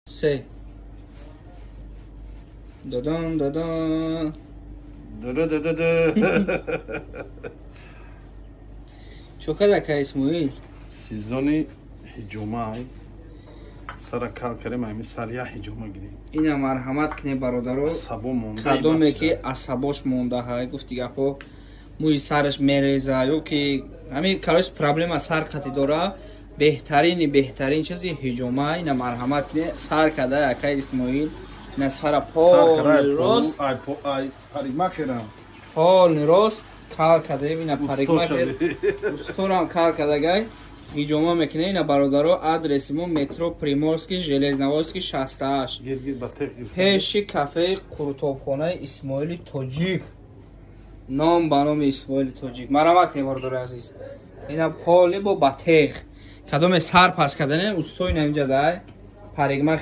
Се. Дадан, дадан. Ды-ды-ды-ды. Чо када, ка Исмоил? Сезони ҳиҷомай сара кал карем, ами сар я ҳиҷома гирем. Ина марҳамат кне, бародаро. Асабо монда. Кадоме ки асабош мондаҳай, гуфти гапо, мӯи сараш мереза ё ки ҳамин, короче, проблема сар қати дора, беҳтарини беҳтарин чизи ҳиҷома. Ина марҳамат кне, сар када акай Исмоил, ина сара полный рост. Парикмахерам. Полный рост кал кадаем, ина парикмахер усторам кал кадагай, ҳиҷома мекунем. Ина, бародаро, адреси мо: метро Приморский, Железноводский, 68, пеши кафеи қурутобхонаи Исмоили Тоҷик, ном ба номи Исмоили Тоҷик. Марҳамат кунед, бародари азиз. Ина полный бо батеғ, кадоме сар пас кардане, устои наинҷа дай парикмахер.